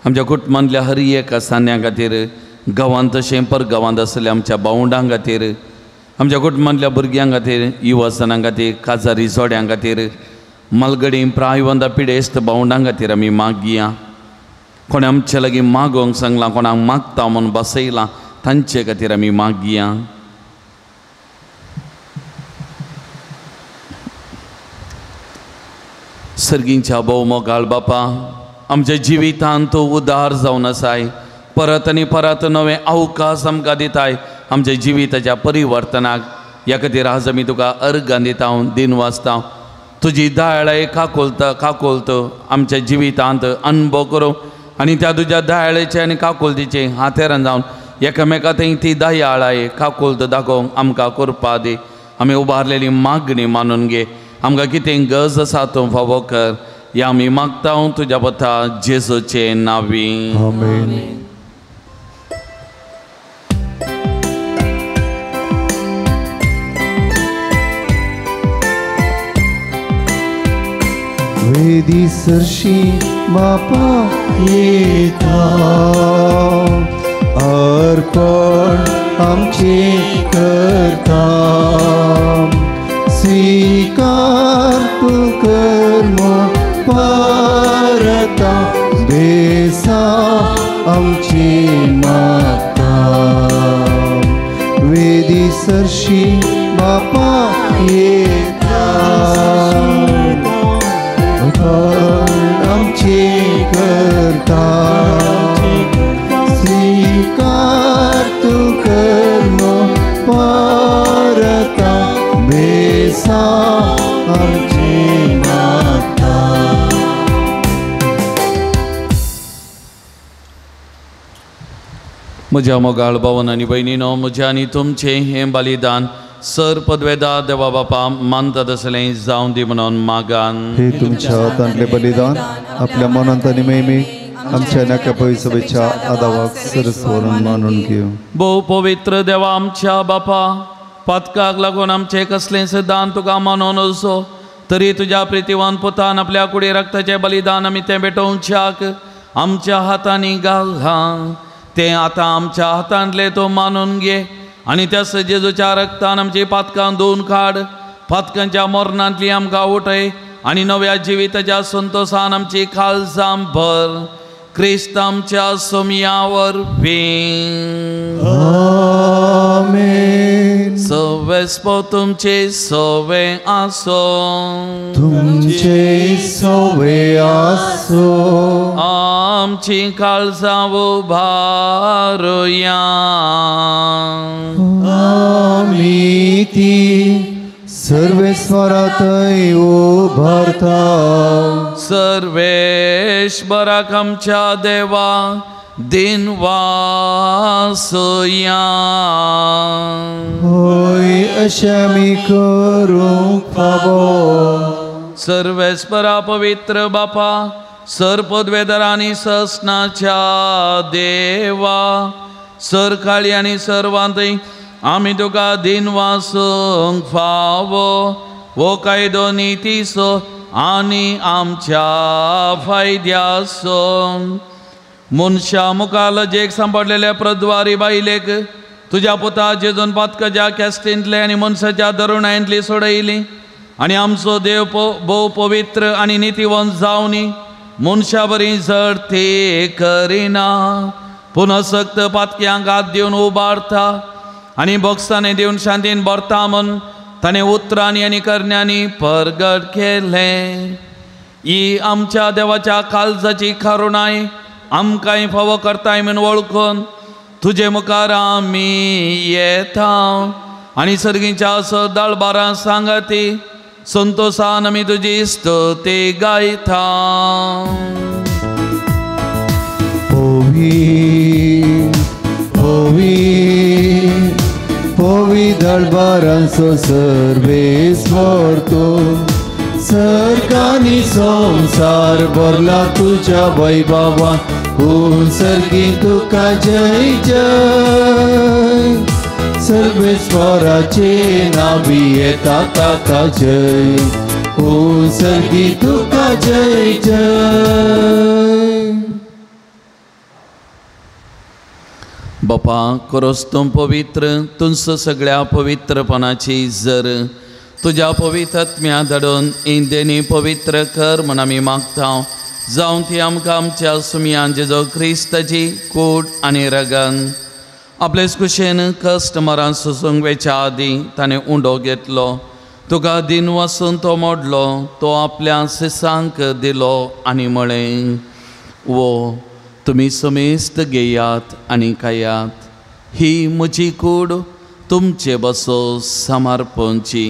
आमच्या कुटुंबांतल्या हर एका सान्या खातीर, गांवांत तशें परगांवांत आसल्या आमच्या भावंडां खातीर, आमच्या कुटुंबांतल्या भुरग्यां खातीर, युवासनां खातीर, काजारी जोड्यां खातीर, मालगडी प्रायवंदा पिडेस्त भावंडां खातीर आमी मागया. कोणें आमचे लागीं मागोवंक सांगलां, कोणाक मागता म्हूण बसयलां तांचे खातीर आमी मागया. सर्गींच्या भोव मोगाळ बापा, आमच्या जिवितांत तूं उदार जावन आसाय. परत आनी परत नवे अवकाश आमकां दिताय आमच्या जिविताच्या परिवर्तनाक. ह्या खातीर आज आमी तुका अर्गां दिता, दिन वाचता. तुजी दयाळाय काकोलत काकोलत आमच्या जिवितांत अनुभव करूं आनी त्या तुज्या दयाळेचे आनी काकोलतीचे हातेरान जावन एकामेका थंय ती दयाळाय काकोलत दाखोवंक आमकां करपा दी. आमी उबारलेली मागणी मानून घे. आमकां कितें गरज आसा तूं फावो कर. ह्या आमी मागता तुज्या पता जेजूचे नांवी. आमेन. वेदी सरशी बापा येता अर्पण आमचे करता स्वीकार तूं कर्म परता बेसा आमची मागता. वेदी सरशी बापा येता आमचे करता स्वीकार तूं कर्म परता बेसा आमची मागता. म्हज्या मोगाळ भावन आनी भयणीनो, म्हज्या आनी तुमचें हें बलिदान सर पदवेदा देवा बापा मानता तसलें जावं दी म्हणून मागान. हे तुमच्या हातांतलें बलिदान आपल्या मनांत आनी महिमेक आमच्या नाक्या पविसभेच्या आदावाक सरस्वरून मानून घेवं. भोव पवित्र देवा आमच्या बापा, पातकाक लागून आमचें कसलेंच दान तुका मानून असो तरी तुज्या प्रितीवान पुतान आपल्या कुडी रक्ताचें बलिदान आमी तें भेटोवच्याक आमच्या हातांनी घालां. तें आतां आमच्या हातांतलें तूं मानून घे आनी त्या जेजूच्या रक्तान आमची पातकां धुवन काड. पातकांच्या मरणांतली आमकां उठय आनी नव्या जिविताच्या संतोशान आमची काळजां भर. क्रिस्त आमच्या सोमया वरवीं. आमेन. सवेस्पो तुमचे सवे आसो. तुमचे सवे आसो. आमची काळजां उबारुया. आमी ती सर्वेस्वरातय उबारता. सर्वेश्वराक आमच्या देवा दिन वासया. होय अशें आमी करूंक फावो. सर्वेस्परा पवित्र बापा, सर पदवेदार आनी ससनाच्या देवा, सर काळी आनी सर्वांतय आमी तुका दिन वासूंक फावो. हो कायदो नितीचो आनी आमच्या फायद्याचो. मनशा मुखार लजेक सांपडलेल्या प्रद्वारी बायलेक तुज्या पुता जेजून पातकाच्या कॅस्टींतले आनी मनशाच्या दरुणांतली सोडयली आनी आमचो देव भोव पवित्र आनी नितीवंत जावनी मनशा बरी जड ती करिना पूण असक्त पातक्यांक हात दिवन उबारता आनी बोक्सांनी दिवन शांतीन भरता म्हूण ताणें उतरांनी आनी करण्यांनी परगट केलें. ही आमच्या देवाच्या काळजाची करुणाय आमकांय फावो करताय म्हूण वळखून तुजे मुखार आमी येता आनी सर्गीच्या सदाळबारां सांगाती संतोषान आमी तुजी स्तुती गायता. पवी पवी पवी दळबारांचो सर्वेस्वर तूं, सर्गांनी संवसार भरला तुज्या वैभवान, सर्गी तुका जय जय. सर्वेस्वराचे नावी येता ताका जय, ओ सर्गी तुका जय जय. बापा खरोच तूं पवित्र, तुमचो सगळ्या पवित्रपणाची जर तुज्या पवित्र आत्म्या धाडून इंदेनी पवित्र कर म्हूण आमी मागता. जावं ती आमकां आमच्या सुमयान जेजो क्रिस्ताची कूड आनी रगन आपलेच कुशेन कश्ट मरान सोसूंक वेच्या आदीं ताणें उंडो घेतलो, तुका दिन वासून तो मोडलो, तो आपल्या सिसांक दिलो आनी म्हळें, वो तुमी समेस्त घेयात आनी खायात, ही म्हजी कूड तुमचे बसो समर्पणची.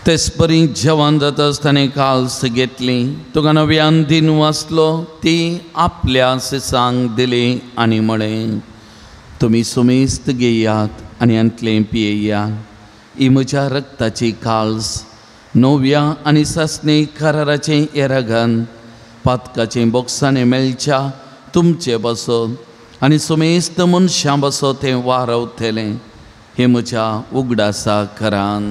तेचपरी जेवण जाता ताणें काल्स घेतली, तुका नव्यान दिन वाचलो, ती आपल्या सिसांक दिली आनी म्हळें, तुमी सुमेस्त घेयात आनी हांतलें पियेयात, ही म्हज्या रक्ताची काल्स, नव्या आनी सासणी कराराचें येरागन, पातकाचें बोक्सांनी मेळच्या तुमचे बसत आनी सुमेस्त मनशां बसत तें वारवतलें, हें म्हज्या उगडासा करान.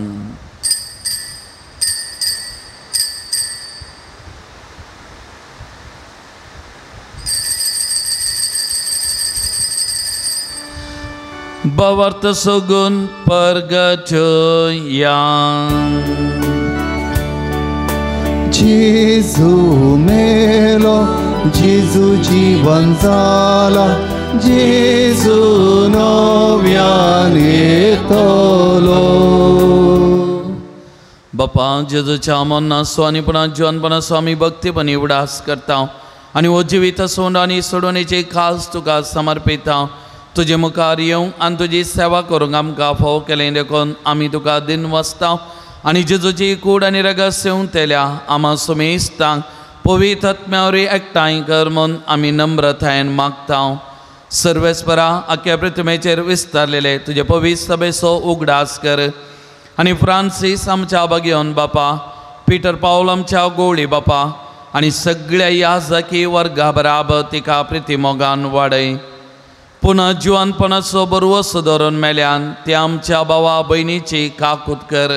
भावार्थ सगून परगटया. जेजू मेलो, जेजू जीवन जाला, जेजू नव्यान येतलो. बापा जेजूच्या मरणाचो आनी पुणा जिवनपणाचो आमी भक्तीपणी उडास करता आनी हो जिवीत सोंड आनी सोडवणेची खास तुका समर्पिता. तुजे मुखार येवंक आनी तुजी सेवा करूंक आमकां फावो केलें देखून आमी तुका दिन वाचता आनी जेजूची कूड आनी रगत सेवंतल्या आमा सुमेस्तांक पवित्र आत्म्या वरवीं एकठांय कर म्हूण आमी नम्रतायेन मागता. सर्वेस्परा आख्या पृथ्वीचेर विस्तारलेले तुजे पवित्र सभेचो उगडास कर आनी फ्रांसीस आमच्या बागेवन बापा, पिटर पावल आमच्या गोवळी बापा आनी सगळ्या याजकी वर्गा बराबर तिका प्रिती मोगान वाडय. पुनः जिवनपणाचो बरवस धरून मेल्यान ते आमच्या भावा भयणीची काकूत कर,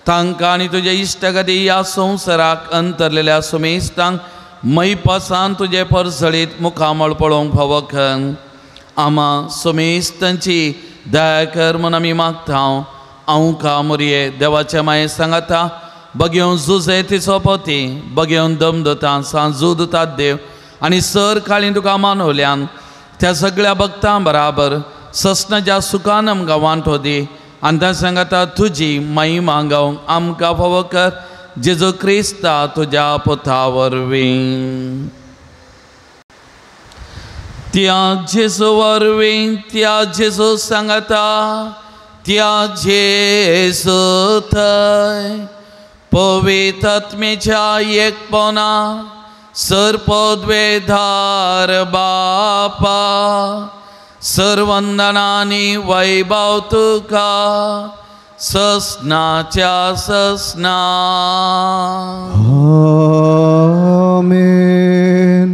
तांकां आनी तुजे इश्टगती ह्या संवसाराक अंतरलेल्या सुमेस्तांक मैपासान तुजे परजळीत मुखामळ पळोवंक फावो कर. आमा सुमेस्तांची दया कर म्हूण आमी मागता. आंवका मुरये देवाचे माये सांगाता बगेवन जुजे तिचो पती, बगेवन दमदता सांजू दितात देव आनी सर काळी तुका मानवल्यान त्या सगळ्या भक्तां बराबर ससनाच्या सुखान आमकां वांटो दी आनी त्या सांगाता तुजी महिमा गावंक आमकां फावो कर, जेजू क्रिस्ता तुज्या पुता वरवीं. त्या जेजू वरवीं, त्या जेजू सांगाता, त्या जेजू थंय पवित्र आत्म्याच्या एकपणा सर्पद्वेधार बापा सर्वंदनानी वैभव तुका ससनाच्या ससना. आमेन.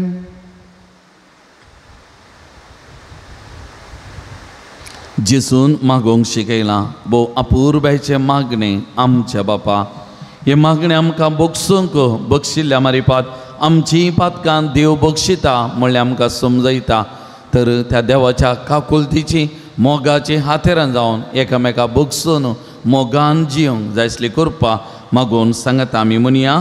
जेजून मागोवंक शिकयलां भोव अपुरबायचें मागणें आमच्या बापा, हें मागणें आमकां बगसूंक बक्षिल्ल्या मारिपात आमची पातकां देव बक्षिता म्हणल्यार आमकां समजयता. तर त्या देवाच्या काकुलतीची मोगाची हातेरां जावन एकामेका बगसून मोगान जिवंक जाय आसली कृपा मागून सांगता आमी म्हणया.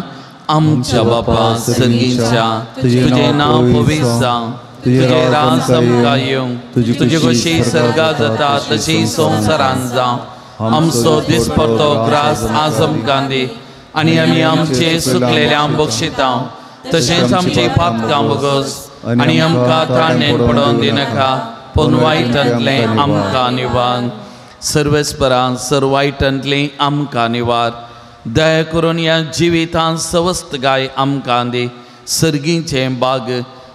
आमच्या बापा संगीच्या तुजें नांव पवित्र जावं, तुजें राज आमकां येवं, तुजी कशी सर्गा जाता तशी संवसारान जावं. आमचो दिसपडतो ग्रास आज आमकां दी आनी आमी आमचे सुकलेल्या बक्षिता तशेंच आमची पातकां भोगस आनी आमकां ताणें पडोवन दिनाका पूण वायटांतलें आमकां निवार. सर्वेस्परा सर वायटांतलें आमकां निवार. दया करून ह्या जिवितांत सवस्त गाय आमकां दी सर्गीचें बाग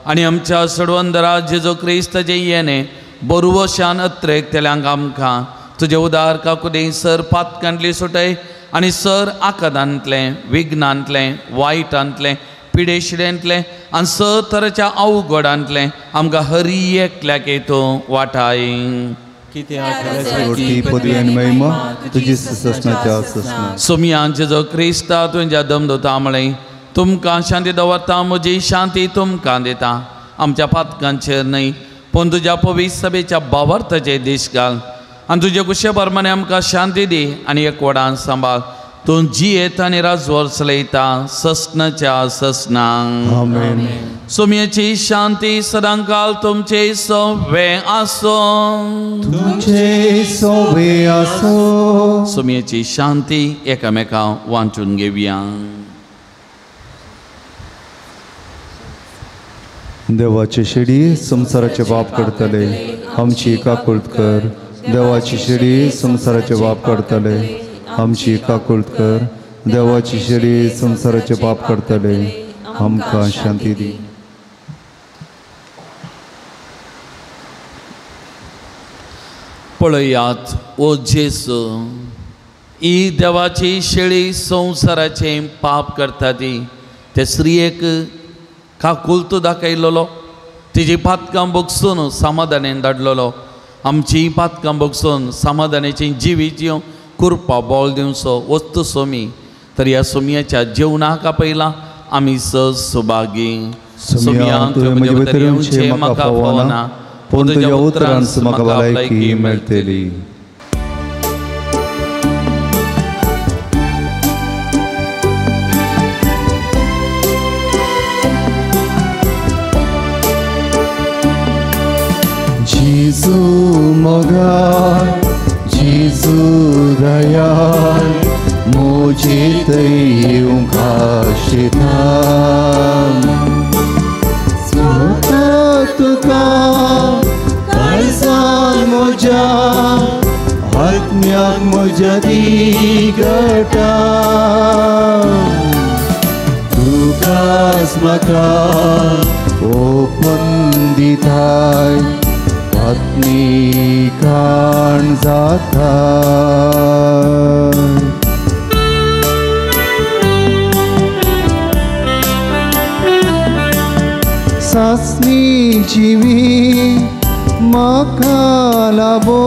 आनी आमच्या सडवंदरा जेजू क्रिस्ताचें येणें बरवशान अत्रेकतल्यांक आमकां तुजे उदार काकुदी सर पातकांतली सुटय आनी सर आकादांतलें विघ्नांतलें वायटांतलें पिडेशिडेंतलें आनी सर तरेच्या अवघडांतलें आमकां हरी एकल्याक तूं वाटाय. सोमया जेजू क्रिस्ता तुज्या दमदोता म्हळें तुमकां शांती दवरता म्हजी शांती तुमकां दिता. आमच्या पातकांचेर न्हय पूण तुज्या पवित्र सभेच्या बावर्थाचे देश घाल आनी तुजे कुशे प्रमाणे आमकां शांती दी आनी एकवटान सांबाळ. तूं जियेत आनी राजवर चलयता ससनाच्या ससनांक. आमेन. सोमयेची शांती सदांकाल तुमचे सवे आसूं. तुमचे सवे आसूं. सोमयेची शांती एकामेकां वांटून घेवया. देवाची शिडी संवसाराचे बाप करतले आमची काकुळट कर. देवाची शिडी संवसाराचे बाप करतले आमची काकुळट कर. देवाची शिडी संवसाराचे बाप करतले आमकां शांती दी. पळयात ओ जेजू ही देवाची शेळी संवसाराचें पाप करता ती ते स्त्रियेक काकुळट दाखयलेलो तिजी पातकां भोगसून समाधानेन धाडलेलो. आमची पातकां भोगसून समाधानाची जिवीत येवं कृपा बोल दिवचो वस्तू सोमी तर ह्या सोमयाच्या जेवणाक आपयला आमी सहज सुभागी. सोमया तुवें म्हजे भितर येवचें म्हाका फावना पूण तुज्या उतरान म्हाका भलायकी मेळटली. जेजू मोगाळ जेजू दयाळ म्हजे थंय येवंक आशेता. स्वता तुका काळजान म्हज्या आत्म्याक म्हज्या दिगटा. तुकाच म्हाका ओपन दिताय आत्मीकाण जाता. सासणी जिवी म्हाका लाबो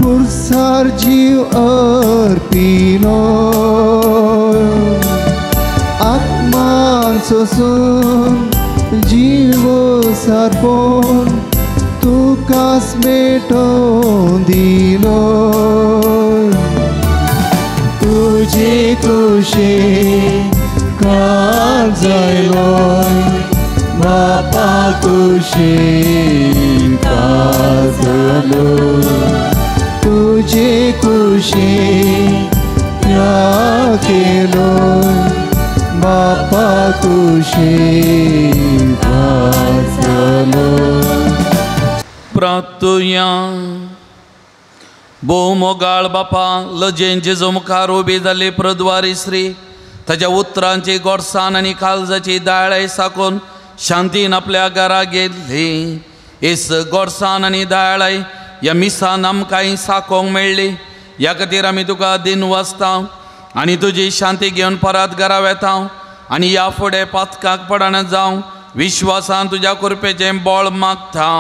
कुर्सार जीव अर्पिलो. आत्मान सोसून जीव सारपोन तुकाच मेटोवन दिलो. तुजे कुशीन काळ जायलो बापा कुशीन काळ जालो. तुजे कुशीन त्याग केलो बापा कुशीन काळ जालो. प्रार्थुया. भोव मोगाळ बापा लजेन जेजू मुखार उबी जाल्ली प्रद्वारी श्री ताज्या उतरांची गोडसाण आनी काळजाची दाळाय साकून शांतीन आपल्या घरा गेल्ली. एस गोडसाण आनी दाळाय ह्या मिसान आमकां साकोंक मेळ्ळी. ह्या खातीर आमी तुका दिन वाचता आनी तुजी शांती घेवन परत घरा वेता आनी ह्या फुडें पातकाक पडना जावं विश्वासान तुज्या कृपेचें बळ मागता.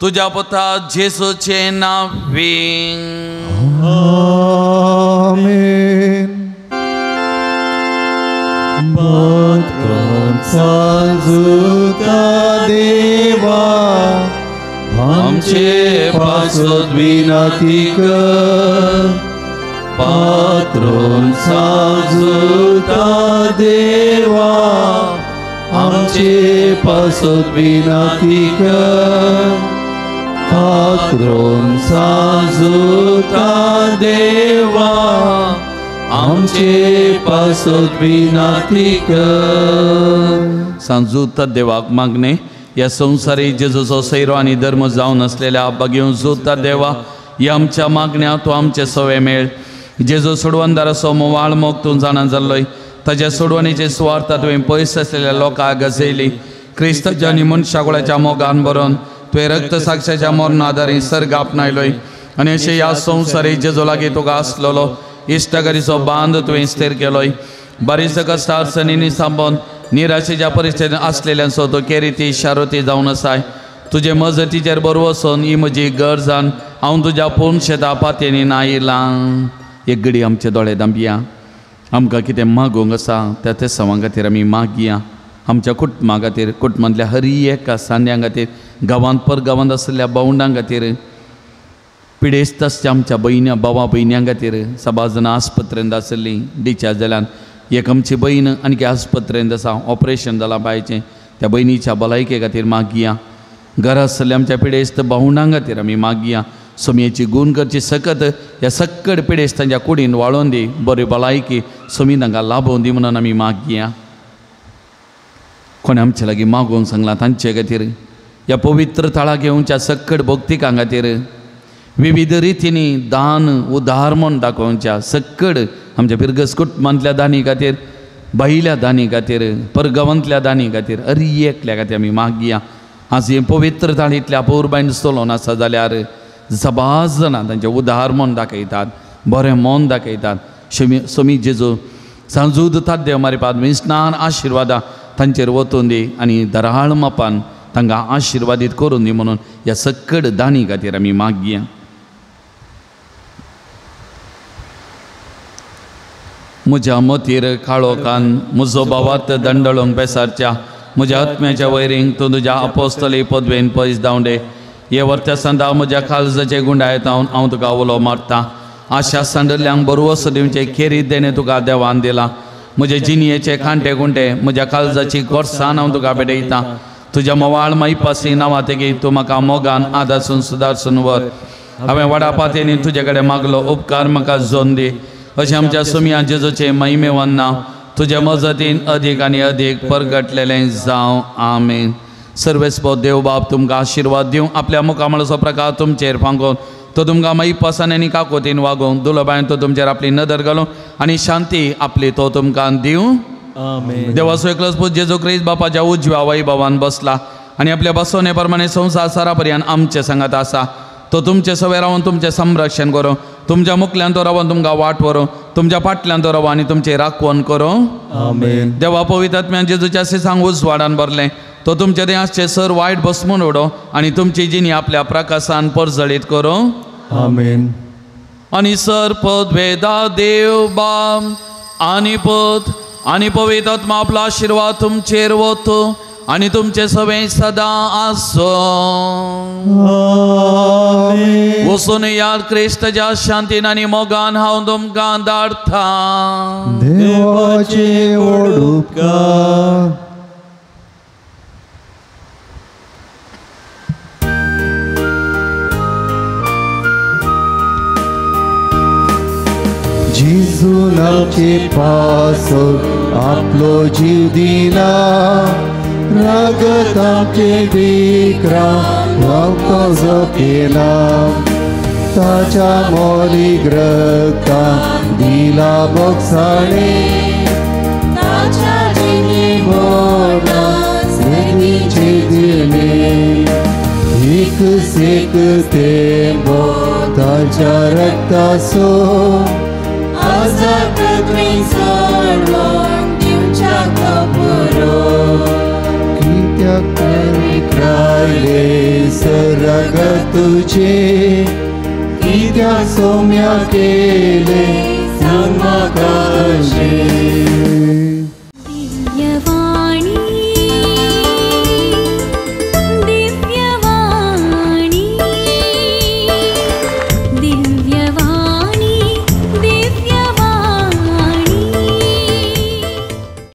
तुज्या पुता जेजूचें नांवान. आमेन. जुता देवा आमचे पासत विनती कर. पात्रोन जुता देवा आमचे पासत विनती कर. पात्रोन जुता देवा आमचे पासत विनाती कर. सांजूत देवाक मागणे ह्या संवसारी जेजूचो सैरो आनी धर्म जावन आसलेल्या बागेवन जोता देवा ह्या आमच्या मागण्या तूं आमचे सवे मेळ. जेजू सोडवणदाराचो मोवाळ मोग तूं जाणा जाल्लोय ताज्या सोडवणीचे सुवार्थ तुवें पयस आसलेल्या लोकांक गजयली. क्रिस्ताच्या आनी मनशाकुळाच्या मोगान बरोवन तुवें रक्त साक्षाच्या मरणा आदारी सर्ग आपणायलोय आनी अशें ह्या संवसारी जेजू लागीं तुका आसलेलो इश्टागरीचो बांद तुवें स्थिर केलोय. बारीक कश्टार सनीनी सांबोन निराशेच्या परिस्थितीन आसलेल्यांचो तो केरिती शारोती जावन आसाय. तुजे मजतीचेर बरो वचून ही म्हजी गरजान हांव तुज्या पूर्ण शेता पातयेनी नायलां. एक घडी आमचे दोळे दांपया. आमकां कितें मागूंक आसा त्या ते सवां खातीर आमी मागया. आमच्या कुटुंबा खातीर, कुटुंबांतल्या हर एका सांद्यां खातीर, गांवांत परगांवांत आशिल्ल्या भावंडां खातीर, पिडेस्त आसच्या आमच्या भयण्या भावा भयण्यां खातीर. सभा जाणां आस्पत्रेंत आशिल्लीं डिस्चार्ज जाल्यान एक आमची भयण आनी आस्पत्रेंत आसा, ऑपरेशन जालां बायचें, त्या भयणीच्या भलायके खातीर मागया. घरा आसलेल्या आमच्या पिडेस्त भावंडां खातीर आमी मागया. सोमयेची गूण करची सकत ह्या सक्कड पिडेस्तांच्या कुडीन वाळोवन दी, बरी भलायकी सोमी तांकां लाभोवन दी म्हणून आमी मागया. कोणें आमचे लागीं मागोवंक सांगलां तांचे खातीर, ह्या पवित्र थळाक येवच्या सक्कड भक्तिकां खातीर विविध रितींनी दान उदार म्हूण दाखोवच्या सक्कड आमच्या पिरगस कुटुंबांतल्या दानी खातीर, भायल्या दानी खातीर, परगांवांतल्या दानी खातीर, हर एकल्या खातीर आमी मागया. आज हें पवित्र थाळींतल्या पोरबायन चलोवन आसा जाल्यार सबाज जाणां तांचें उदार म्हूण दाखयतात, बरें मन दाखयतात. सोमी जेजू सांजूद ताद्य मारिपाद विस्नान आशिर्वादां तांचेर वतून दी आनी दराळ मापान तांकां आशिर्वादीत करून दी म्हणून ह्या सक्कड दानी खातीर आमी मागया. म्हज्या मतीर काळोखान म्हजो भावार्थ दंडळोंक बेसारच्या म्हज्या आत्म्याच्या वैरींक तूं तुज्या अपोस्तली पदवेन पयस धांवडे. हे वर्त्या संदा म्हज्या काळजाचे गुंडायत हांव हांव तुका उलो मारता. आशा सांडल्ल्यांक बरवस दिवचें खेरीत देणें तुका देवान दिलां. म्हजे जिणयेचे कांटे कुंटे म्हज्या काळजाची गोडसाण हांव तुका भेटयता. तुज्या मोवाळ मायपासी नांवा तेगी तूं म्हाका मोगान आदासून सुदारसून व्हर. हांवें वडा पातयेनी तुजे कडेन मागलो उपकार म्हाका जोन दी. अशें आमच्या सुमया जेजूचें महिमेवन नांव तुज्या मजतीन अदीक आनी अदीक परगटलेलें जावं. आमेन. सर्वेस्पो देव बाप तुमकां आशिर्वाद दिवं, आपल्या मुखामळाचो प्रकार तुमचेर फांकोवन तो तुमकां माईपासान आनी काकोतीन वागोवंक, दुलबायन तो तुमचेर आपली नदर घालूं आनी शांती आपली तो तुमकां दिवं. देवाचो एकलोच पूत जेजू क्रिस्त बापाच्या उजव्या वैभवान बसला आनी आपल्या बसवणे प्रमाणे संवसार सारा पर्यंत आमचे सांगात आसा. तो तुमचे सवे रावन तुमचें संरक्षण करूं, तुमच्या मुखल्यान तो रावन तुमकां वाट व्हरूं, तुमच्या फाटल्यान तो रावो आनी तुमचें राखवण करूं. देवा पवित्र आत्म्यान जेजूच्या सिसांक उजवाडान भरलें तो तुमचे थंय आसचे सर वायट बसमून उडो आनी तुमची जिणी आपल्या प्रकाशान परजळीत करूं. आमेन. आनी सर पद वेदा देव बाम आनी पद आनी पवित्र आत्मा आपलो आशिर्वाद तुमचेर वतो आनी तुमचे सवे सदां आसूं. वचून याद क्रिस्ताच्या शांतीन आनी मोगान हांव तुमकां धाडटा. देवाचे व्हड उपकार. जेजून आमचे पासत आपलो जीव दिला, रगत आमचे विक्रा वावतो केला, ताच्या मोलीक रगतान दिला बोगसाणे, ताच्या जिणे मरणान सर्गीचे दिले, एक सेक तेंबो ताच्या रगताचो आसा पृथ्वी सोडून दिवच्याक पुरो. कित्याक विक्रायले सरगत तुझे, कित्याक सौम्या केले सांग म्हाका अशें.